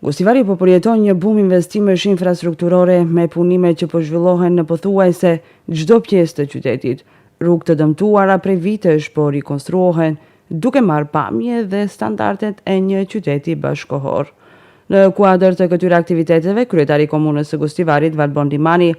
Gostivari po përjeton një bum investimesh infrastrukturore me punime që po zhvillohen në pothuajse çdo pjesë të qytetit. Rrugë të dëmtuara prej vitesh po rikonstruohen, duke marrë pamje dhe standardet e një qyteti bashkëkohor. Në kuadër të këtyre aktiviteteve, kryetari i Komunës së Gostivarit, Valbon Limani,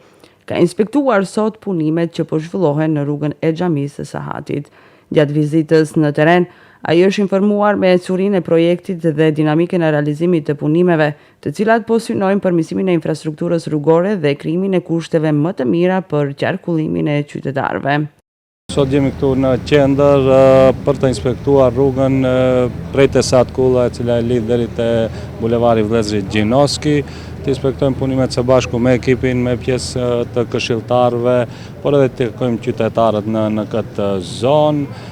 ka inspektuar sot punimet që po zhvillohen në rrugën e Xhamisë së Sahatit. Gjatë vizitës në terren, ai është informuar me ecurinë e projektit dhe dinamikën e realizimit të punimeve, të cilat po synojnë përmirësimin e infrastrukturës rrugore dhe krijimin e kushteve më të mira për qarkullimin e qytetarëve. Sot jemi këtu në qendër për të inspektuar rrugën prej te Sahat Kulla e cila e lidh deri te bulevari Vëllezërit Gjinoski, të inspektojmë punimet së bashku me ekipin, me pjesë të këshilltarëve, por edhe të takojmë qytetarët në në këtë zonë.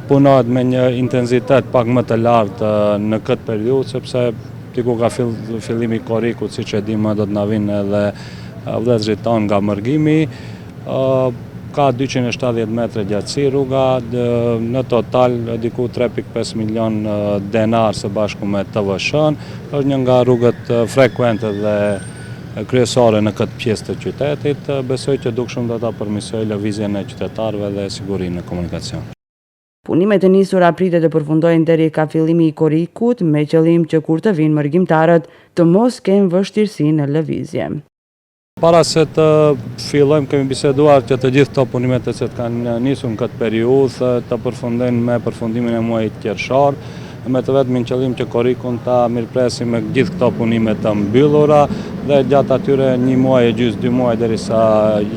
Punohet me një intensitet pak më të lartë në këtë periudhë sepse diku ka fillimi i korrikut, siç e dimë do të na vinë edhe vëllezërit tanë nga mërgimi. Ka 270 metre gjatësi rruga, në total diku 3.5 milion denar së bashku me TVSH-në. Është një nga rrugët frekuente dhe kryesore në këtë pjesë të qytetit. Besoj që dukshëm do ta përmirësojë lëvizjen e qytetarëve dhe sigurinë në komunikacion. Punimet e nisura pritet të përfundojnë deri ka fillimi i korrikut, me qëllim që kur të vijnë mërgimtarët, të mos kenë vështirësi në lëvizje. Para se të fillojmë kemi biseduar që të gjithë këto punime të cilat kanë nisur në këtë periudhë të përfundojnë me përfundimin e muajit qershor, me të vetmin qëllim që korrikun ta mirëpresim me gjithë këto punime të mbyllura dhe gjatë atyre një muaj e gjysë, dy muaj derisa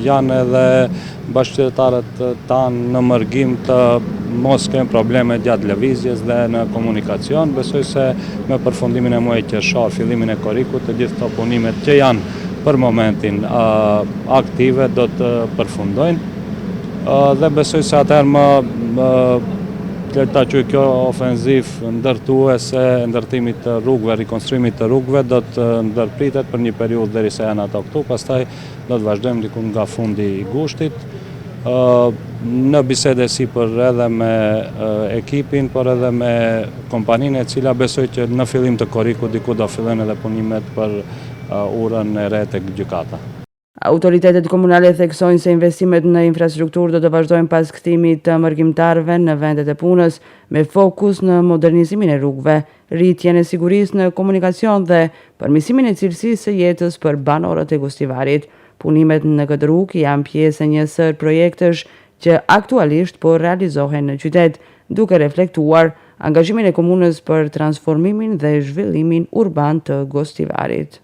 janë edhe bashkëqytetarët tanë në mërgim të mos kenë probleme gjatë lëvizjes dhe në komunikacion. Besoj se me përfundimin e muajit qershor, fillimin e korrikut, të gjithë këto punimet që janë për momentin aktive do të përfundojnë. Dhe besoj se atëherë më le ta quaj kjo ofenzivë ndërtuese e ndërtimit të rrugëve, rikonstruimit të rrugëve do të ndërpritet për një periudhë derisa janë ato këtu, pastaj Do të vazhdojmë diku nga fundi i gushtit. Në bisedë e sipër edhe me ekipin, por edhe me kompaninë e cila besoj që në fillim të korrikut diku do fillojnë edhe punimet për urën e re tek gjykata. Autoritetet komunale theksojnë se investimet në infrastrukturë do të vazhdojnë pas kthimit të mërgimtarëve në vendet e punës, me fokus në modernizimin e rrugëve, rritjen e sigurisë në komunikacion dhe përmirësimin e cilësisë së jetës për banorët e Gostivarit. Punimet në këtë rrugë janë pjesë e një sërë projektesh që aktualisht po realizohen në qytet, duke reflektuar angazhimin e komunës për transformimin dhe zhvillimin urban të Gostivarit.